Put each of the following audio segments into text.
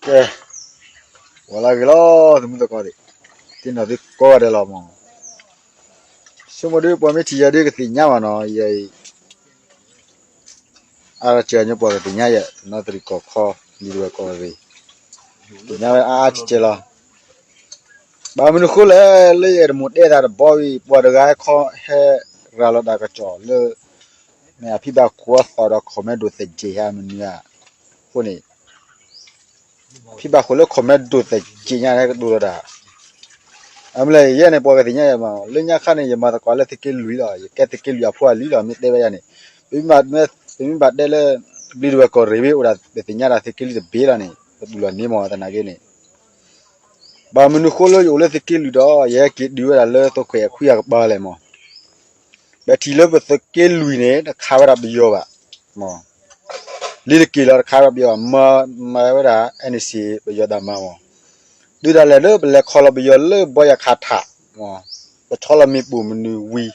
ကဲ, ဝဲလၢဂ့ၤလီၤ သမုၢ်သကိးသ့ၣ်, သ့ၣ်နီၣ်သုကိးဂၤဒဲးလီၤမး. ဆိကမိၣ်ဒုး ပှၤမ့ၢ်ထံၣ်ယၤဒုးကသ့ၣ်ညါဘၣ်နီၤ, ယအံၤ အါစၢၤညီပှၤကသ့ၣ်ညါယဲ, နီၢ်သရံၣ်ကီၢ်ခီ, လံာ်တဝဲၢ်ကီၢ်ရ့ၣ်, သ့ၣ်ညါဝဲအါအါကဲကဲလီၤ. ဘၣ်မနုၤဃိလဲၣ်, လၢယအဲၣ်ဒိးမိၣ်တဲတၢ်တဘီအံၤ ပှၤတဂၤဟဲခီဟဲရၤလီၤတၢ်ကစီၣ်လၢ မ့ၢ်အဖံဘၣ်ခိၣ်အသီဒီး comment ဒိၣ်သက့ၢ်ဧါမနုၤဧါ, အဃိန့ၣ် ဖံဘၣ်ခိၣ်လၢ comment ဒိၣ်သက့ၢ်ညါ ဟဲကဒိၣ်လီၤတၢ်. အမ့ၢ်လဲၣ် ယဲန့ၣ် ပှၤကသ့ၣ်ညါယဲမး, လၢညါခါန့ၣ် ယမၤသကိးလၢသုးက့လွံၢ်လီၤ, ယကဲသုးက့လွံၢ်အဖိအလံၤလီၤ, မ့ၢ်တဲဝဲဒၣ်န့ၣ်, ပမ့ၢ်ဘၣ်တဲလၢ ဘျံးတဝဲၢ်ကီၢ်ရ့ၣ် မ့ၢ်အိၣ်ဒၣ်ပသ့ၣ်ညါဒၣ်သုးက့လွံၢ်တဘ့ၣ်လီၤန့ၣ် ပတူၢ်လိာ်န့ၢ်မးသနာ်က့န့ၣ်, ဘၣ်မနုၤဃိလၢယအိၣ်လၢသုးက့လွံၢ်ဒီး ယဟဲက့ၤဒုးဝဲဒၣ်လၢသုးခိၣ်အဲၣ်ခွံအကပၤလဲၣ်မး. ပထံၣ်လၢပသုးက့လွံၢ်န့ၣ် တခးဝဲဒၣ်ပယီၤဘၣ်, လံတက့ၢ်လီၤ တခးဝဲဒၣ်ပယီၤဘၣ်, မၤဝဲဒၣ် NCA ပယီၤတၢ်မၤမး. ဒုးဒၣ်လဲာ်လၢပလဲၤခီလီၤပယီၤလၢဘီယၤခးထး, ပဆီလီၤမ့ၣ်ပိၢ်မနုၤဝံၤ,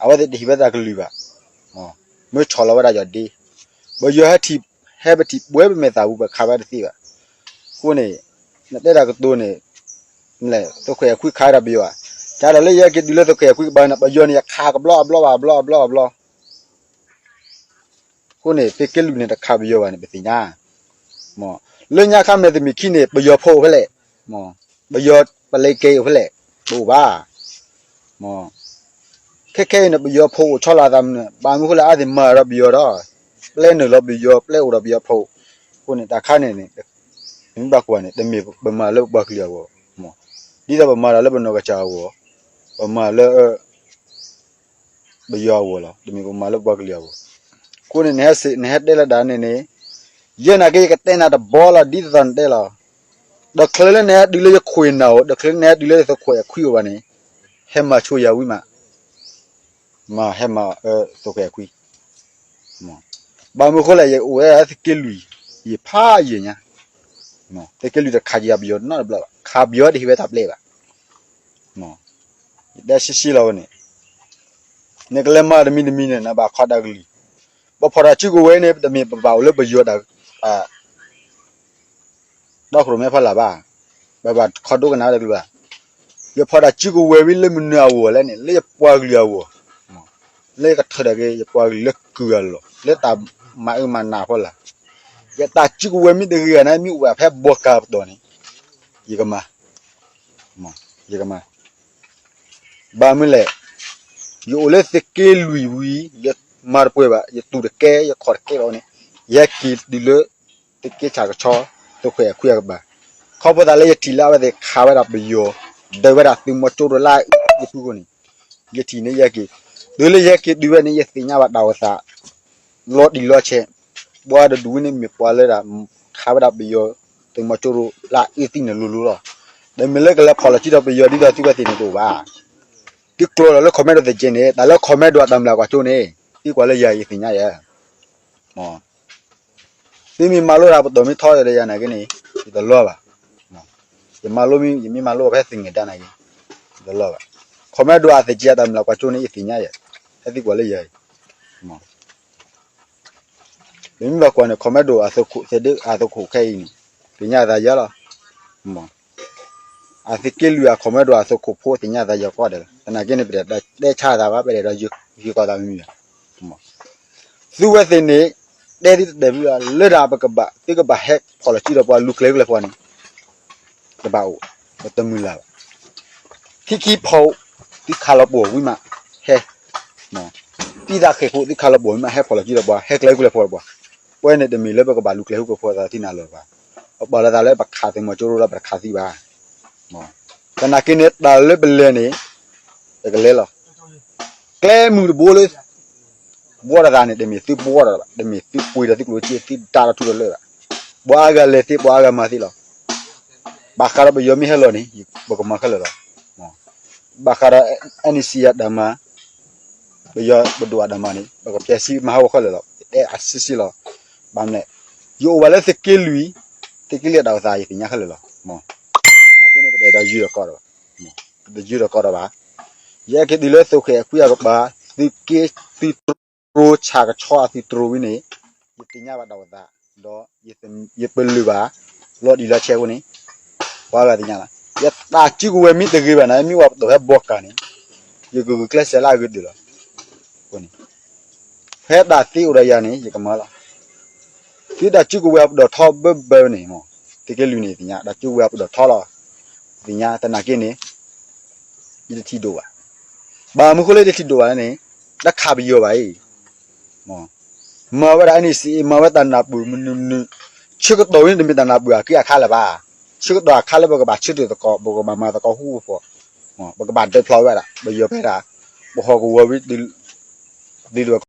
အဝဲသ့ၣ်တဟ့ၣ်ဝဲတၢ်ကလုၢ်ဘၣ်, မ့ၢ်ဆီၣ်လီၤဝဲဒၣ်ယီၤဒ့, ပယီၤဟဲထံၣ် ဟဲပထံၣ်ပှဲၤပမဲာ်သၣ်ပူၤ ပခးဝဲတသ့ဘၣ်. အဃိန့ၣ် နတဲတၢ်ကတိၤန့ၣ် သုးခိၣ်အဲၣ်ခွံခးဝဲဒၣ်ပယီၤဧါ, တၢ်ဒီးလၢယဟဲက့ၤဒုးလၢသုးခိၣ်အဲၣ်ခွံကပၤန့ၣ် ပယီၤန့ၣ် ယခးကဘျီအဘျီဘၣ် အဘျီအဘျီအဘျီ. အဃိန့ၣ် သုးက့လွံၢ်န့ၣ် တခးပယီၤဘၣ်န့ၣ် ပသ့ၣ်ညါ လၢညါခါမဲာ်တမံၤခံန့ၣ် ပယီၤဖိအိၣ်ဖဲလဲၣ်, ပယီၤပလဲၤက့ၤအိၣ်ဖဲလဲၣ်, တအိၣ်ဘၣ်. ခဲခဲအံၤန့ၣ် ပယီၤဖိအိၣ်ဆီလီၤအသးမနုၤ, ဘၣ်မနုၤဃိလဲၣ် အါသ့ၣ်မၤဒီးပယီၤဒီး ပျဲနုာ်လီၤပယီၤ ပျဲအိၣ်ဒီးပယီၤဖိ, အဃိန့ၣ် တၢ်ခါန့ၣ်န့ၣ် ပမ့ၢ်ဘၣ်ကွၢ်န့ၣ် တမ့ၢ်ပမၤလၢပပှၤကလုာ်အဂီၢ်, ဒ်သိးပမၤတၢ်လၢပနီၢ်ကစၢ်အဂီၢ်, ပမၤလၢ ပယီၤအဂီၢ်လီၤ, တမ့ၢ်ပမၤလၢပှၤကလုာ်အဂီၢ်. အဃိန့ၣ် နဟဲတဲလၢဒၣ်န့ၣ်န့ၣ်, ယဲနာ်က့ ယကတဲနၤတဘီလီၤ ဒ်သိးနတဲလီၤ. ဒီးချၢလၢနဟဲဒုးလၢယခိၣ်နၢ်အိၣ်, ဒီးချၢလၢနဟဲဒုးလၢသုးခိၣ်အဲၣ်ခွံအိၣ်ဘၣ်န့ၣ်, ဟဲမၤဆိယၤဝံၤမး, မၤဟဲမၤအၢသုးခိၣ်အဲၣ်ခွံ, ဘၣ်မနုၤဃိလဲၣ် ယအိၣ်ဝဲသုးက့လွံၢ်, ယဖးယံာ်ညါ, သုးက့လွံၢ်တခးယၤပယီၤနီတဘျီဘၣ်, ခးပယီၤတဟ့ၣ်ဝဲတၢ်ပျဲဘၣ်. ယတဲဆှံဆှံလီၤဝဲန့ၣ်, နကလဲၤမၤတမံၤတမံၤန့ၣ် နဘၣ်ခီတၢ်ကလုၢ်, ပဖီၣ်တၢ်စုကဝဲၤန့ၣ် တမ့ၢ်ပဘၣ်အိၣ်လၢပယီၤတၢ် ဒီခိၣ်ရိၣ်မဲဖီလာ်ဘၣ်, ပဘၣ်ခီဒိကနၣ်တၢ်ကလုၢ်ဘၣ်. ယဖီၣ်တၢ်စုကဝဲၤဝံၤလၢမနုၤအဂီၢ်လဲၣ်န့ၣ် လၢယပှၤကလုာ်အဂီၢ်, လၢယကထၢထီၣ်က့ၤ ယပှၤကလုာ်လၢကုၢ်အလီၢ် လၢတၢ်မၤအၢမၤနးအဖီလာ်, ယတၢ်စုကဝဲၤမ့ၢ်တဂ့ၤဂၤန့ၣ် မ့ၢ်အိၣ်ဝဲဖဲဘီကၤပတီၢ်န့ၣ်, ယကမၤ, ယကမၤ ဘၣ်မနုၤလဲၣ်, ယအိၣ်လၢသုးက့လွံၢ်ဝံၤ ယမၤတပှဲၤဘၣ်, ယတူၢ်တကဲ ယခီၣ်တကဲဘၣ်န့ၣ်, ယဟဲက့ၤတုၤလၢ သုးက့ဆၣ်ကဆီ သုးခိၣ်အဲၣ်ခွံအကပၤ, ခီဖျိသးလၢယထံၣ်လၢအဝဲသ့ၣ်ခးဝဲဒၣ်ပယီၤ, ဒၢးဝဲဒၣ်သုးမီၤကၠိရိၤလၢအအုၣ်ယဖုအဃိန့ၣ်, ယထံၣ်န့ၣ်ယဟဲက့ၤ, တုၤလၢယဟဲက့ၤတုၤဝဲန့ၣ် ယသ့ၣ်ညါဘၣ်တၢ်အိၣ်သး လီၤတံၢ်လီၤဆဲး, ပှၤတဒူၣ်ဝဲန့ၣ်မ့ၢ်ပှၤလၢဒၣ် ခးဝဲဒၣ်ပယီၤ သုးမီၤကၠိရိၤလၢအအုၣ်သံန့ၣ်လိၤလိၤလီၤ. ဒီးမ့ၢ်လၢကလဲၤဖီၣ်လီၤစုဒီးပယီၤဒ်သိးသုဝဲသ့ၣ်န့ၣ်တအိၣ်ဘၣ်. သုကျိၤလီၤလၢ comment တစဲးန့ၣ် တၢ်လၢ comment ဒိၣ်အတၢ်မျၢ်ကွၢ်ကၠိန့ၣ် သံကွၢ်လၢယၤယသ့ၣ်ညါယဲ သုမ့ၢ်မၤလိတၢ်ပတီၢ်မ့ၢ်ထီဒီးယၤနာ်က့န့ၣ် ယတလီၤဘၣ်. ယမၤလိမ့ၢ် ယမ့ၢ်မၤလိဖဲသ့ၣ်ငဲၤဒါနာ်က့ ယတလီၤဘၣ်. comment ဒိၣ်အသက့အတၢ်မျၢ်ကွၢ်ကၠိန့ၣ် ယသ့ၣ်ညါယဲ ဟဲသံကွၢ်လၢယၤအံၤ ပမ့ၢ်ဘၣ်ကွၢ်န့ၣ် comment ဒိၣ်အသုးခိၣ်သ့ၣ်ဒ့အသုးခိၣ်ခဲအံၤန့ၣ် သ့ၣ်ညါအသးယဲလီၤ. အသုးက့လွံၢ်အ comment ဒိၣ်အသုးခိၣ်ဖိ သ့ၣ်ညါအသးယဲကိးဂၤဒဲးလီၤ. သနာ်က့န့ၣ် ပတတဲဆါအသးဘၣ် ပတအဲၣ်ဒိးယုၢ်ကီၢ်သးမံၤမံၤဘၣ်. သုဝဲသ့ၣ်န့ၣ် တဲသုတတဲာ်ဘၣ်လၢဒၣ်ပကဘၣ် သုကဘၣ်ဟဲဖီၣ်လီၤစုဒီးပှၤလူၤကျဲၤကျဲၤဖီန့ၣ် တဘၣ်အိၣ် ပတမုၢ်လၢ်ဘၣ်. ထံခံဖီ သုခးလီၤပှီၢ်ဝံၤမး ဟဲ ပံသးဃဲၤဖိ သုခးလီၤပှီၢ်ဝံၤမး ဟဲဖီၣ်လီၤစုဒီးပှၤ ဟဲကျဲၤကျဲၤဖီဒီးပှၤ ပဝဲန့ၣ်တမ့ၢ်လၢပကဘၣ်လူၤကျဲၤဟူကျဲၤဖီသးထံနၤလၢၤဘၣ်. ပဘၣ်လီၤသးလၢပခးသုးမီၤကၠိရိၤလီၤ ပတခးသံဘၣ်. သနာ်က့န့ၣ် တၢ်လၢပလဲၤန့ၣ် ပကလဲၤလီၤ. ကျဲမုၢ်တဘိလၢ ဘှီဒီးသးန့ၣ် တမ့ၢ်သုဘှီဒီးဘၣ်, တမ့ၢ်သုပှ့ၤဒီးသုကျိၣ်စ့ သုဒါဒီးထူဒီးလၢာ်ဘၣ်. ပှၤအါဂၤလဲၤသ့ ပှၤအါဂၤမၤသ့လီၤ. ဘၣ်ဃးဒီးပယီၤမ့ၢ်ဟဲလီၤန့ၣ် ပကမၤခဲလၢာ်လီၤ. ဘၣ်ဃးဒီး NCA အတၢ်မၤ ပယီၤပဒိၣ်အတၢ်မၤန့ၣ် ပကဖျဲးဆံမၤဟးဂီၤခဲလၢာ်လီၤ. ပတဲအဆံဆံလီၤ. ဘၣ်မနုၤလဲၣ် ယအိၣ်ဘၣ်လၢသုးက့လွံၢ်, သုးက့လွံၢ်အတၢ်အိၣ်သး ယသ့ၣ်ညါခဲလၢာ်လီၤ. သနာ်က့န့ၣ် ပတအဲၣ်ဒိးယုၢ်ဒီးကီၢ်ဒီးဘၣ်. ပတယုၢ်ဒီးကီၢ်ဒီးဘၣ်. ယဟဲက့ၤတုၤလၢသုးခိၣ်အဲၣ်ခွံအကပၤ သုးက့သုးတြိဆၣ်ကဆီအသုးတြိဝံၤန့ၣ် ယသ့ၣ်ညါဘၣ်တၢ်အိၣ်သး ဒီးယပလၢၢ်ဘၣ် လီၤတံၢ်လီၤဆဲးအဃိန့ၣ် ပှၤဂၤသ့ၣ်ညါလီၤ. ယတၢ်စုကဝဲၤမ့ၢ်တဂ့ၤဘၣ်န့ၣ် မ့ၢ်ဝဲပဒိၣ်ဟဲဘီကၤန့ၣ် ယကဂုာ်ကျဲးစၢးလၢအဂ့ၤဒၣ်လီၤ. အဃိန့ၣ် ဖဲတၢ်သ့အိၣ်ဒီးယၤန့ၣ် ယကမၤလီၤ. သုတၢ်စုကဝဲၤအပဒိၣ်ထီဘၢဘၢန့ၣ်မး သုးက့လွံၢ်န့ၣ်သ့ၣ်ညါ တၢ်စုကဝဲၤအပဒိၣ်ထီလီၤ. သ့ၣ်ညါသနာ်က့န့ၣ် ယတထံၣ်ဒိၣ်ဘၣ်. ဘၣ်မနုၤဃိလၢယတထံၣ်ဒိၣ်ဘၣ်လဲၣ်န့ၣ် တၢ်ခးပယီၤဘၣ်အံၤ မၤဝဲဒၣ် NCA မၤဝဲတၢ်နၢ်ပၢၢ်မနုၤမနုၤ ဆၢကတီၢ်ဝဲန့ၣ်တမ့ၢ်တၢ်နၢ်ပၢၢ်အက့အခါလၢၤဘၣ်. ဆၢကတီၢ်အခါလၢပကဘၣ်ဆၢထၢၣ်သကိး ပကဘၣ်မၤသကိးဟူဖိ ပကဘၣ်ဒုးဖျိးဝဲဒၣ် ပယီၤဖဲဒၣ် ပဟီၣ်ကဝီၤဝံၤ ဒ်သိး